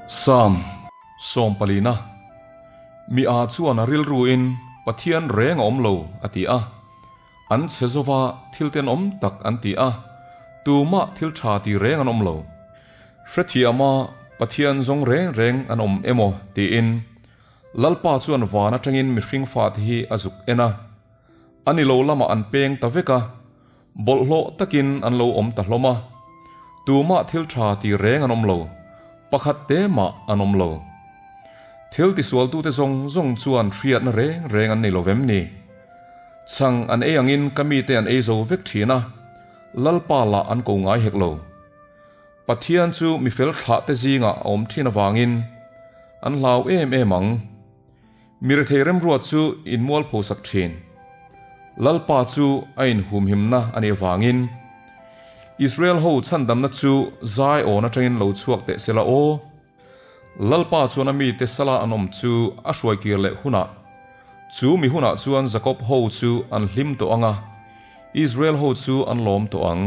Psalm sawmpalina, Mi a chuan a rilruin Pathian reng a awm lo, a ti a. An chhe zova thil tenawm tak an ti a, tumah thil tha ti reng an awm lo. Hrethiama Pathian zawng reng reng an awm emaw tiin Lalpa chuan van atangin mihring fate hi a zuk en a. A ni lo lamah an peng ta vek a, bawlhhlawh takin an lo awm ta hlawm a. Tumah thil tha ti reng an awm lo, pakhat te mah an awm lo. Thil tisualtute zawng zawng chuan hriatna reng reng an nei lo vem ni? Chhang an ei angin ka mite an ei zo vek thin a, Lalpa lah an ko ngai hek lo. Pathian chu mi fel thlah te zingah a awm thin avangin an hlau em em ang. Mi rethei remruat chu in mualpho sak thin. Lalpa chu a inhumhimna a nih avangin Israel ho chhandamna chu zai awn atangin lo chhuak teh sela aw. Lalpa chuan a mite sala an awm chu a hruai kir leh hunah, chu mi hunah chuan Jakob ho chu an hlim tawh ang a, Israel ho chu an lawm tawh ang.